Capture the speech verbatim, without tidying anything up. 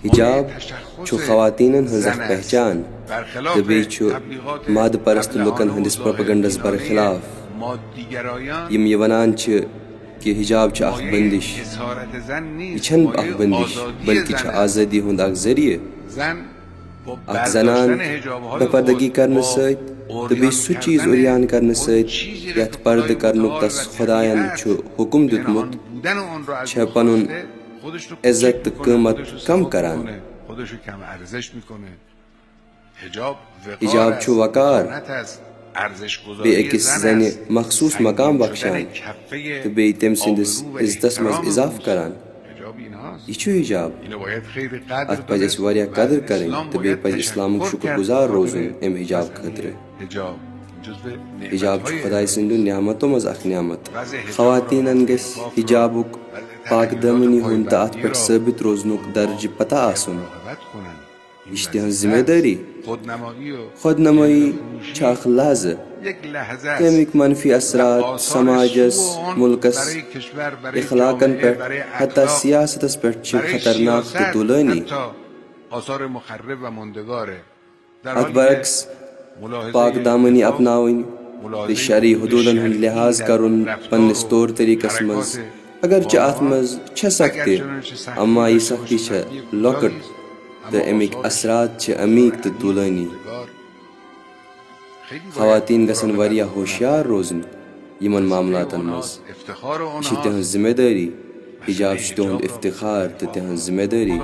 حجاب چھُ خواتینن ہٕنٛز اکھ پہچان تہٕ بیٚیہِ چھُ مادٕ پرست لوٗکن ہٕنٛدِس پروپیگنڈس برخلاف، یِم یہِ ونان چھِ کہِ حجاب چھُ اکھ بندش۔ یہِ چھَنہٕ اکھ بندش، بلکہِ چھِ آزٲدی ہُنٛد اکھ ذٔریعہٕ۔ اکھ زنان بے پردگی کرنہٕ سۭتۍ تہٕ بیٚیہِ سُہ چیز عریان کرنہٕ سۭتۍ یتھ پردٕ کرنُک تس خداین چھُ حکم دیُتمُت، چھےٚ پنُن عزت تہٕ قۭمت کم کران۔ حجاب چھُ وقار، بیٚیہِ أکِس زنہِ مخصوٗص مقام بخشان تہٕ بیٚیہِ تٔمۍ سٕنٛدِس عزتس منٛز اضافہٕ کران۔ یہِ چھُ حجاب۔ اتھ پزِ اسہِ واریاہ قدر کرٕنۍ تہٕ بیٚیہِ پزِ اسلامُک شُکر گزار روزُن امہِ حجاب خٲطرٕ۔ حجاب چھُ خداے سٕنٛدیو نعمتو منٛز اکھ نعمت۔ خواتینن گژھِ حجابُک، پاک دٲمنی ہُنٛد تہٕ اتھ پٮ۪ٹھ ثٲبت روزنُک درجہٕ پتہ آسُن۔ یہِ چھِ تِہنٛز ذمہ دٲری۔ خود نمٲیی چھِ اکھ لحظہٕ۔ تَمِکۍ منفی اثرات سماجس، ملکس، اخلاقن پٮ۪ٹھ، حتیٰ سیاستس پٮ۪ٹھ چھِ خطرناک تہٕ دولٲنی۔ اتھ برعکس، پاک دامنی اپناوٕنۍ تہٕ شرعی حدودن ہُنٛد لحاظ کرُن پننِس طور طریقس منٛز، اگرچہ اتھ منٛز چھےٚ سختی، اما یہِ سختی چھےٚ لۄکٕٹ تہٕ امیِکۍ اثرات چھِ عمیق تہٕ دولٲنی۔ خواتین گژھن واریاہ ہوشیار روزٕنۍ یِمن معاملاتن منٛز۔ یہِ چھِ تِہنٛز ذمہ دٲری۔ حجاب چھُ تِہُنٛد افتخار تہٕ تِہنٛز ذمہ دٲری۔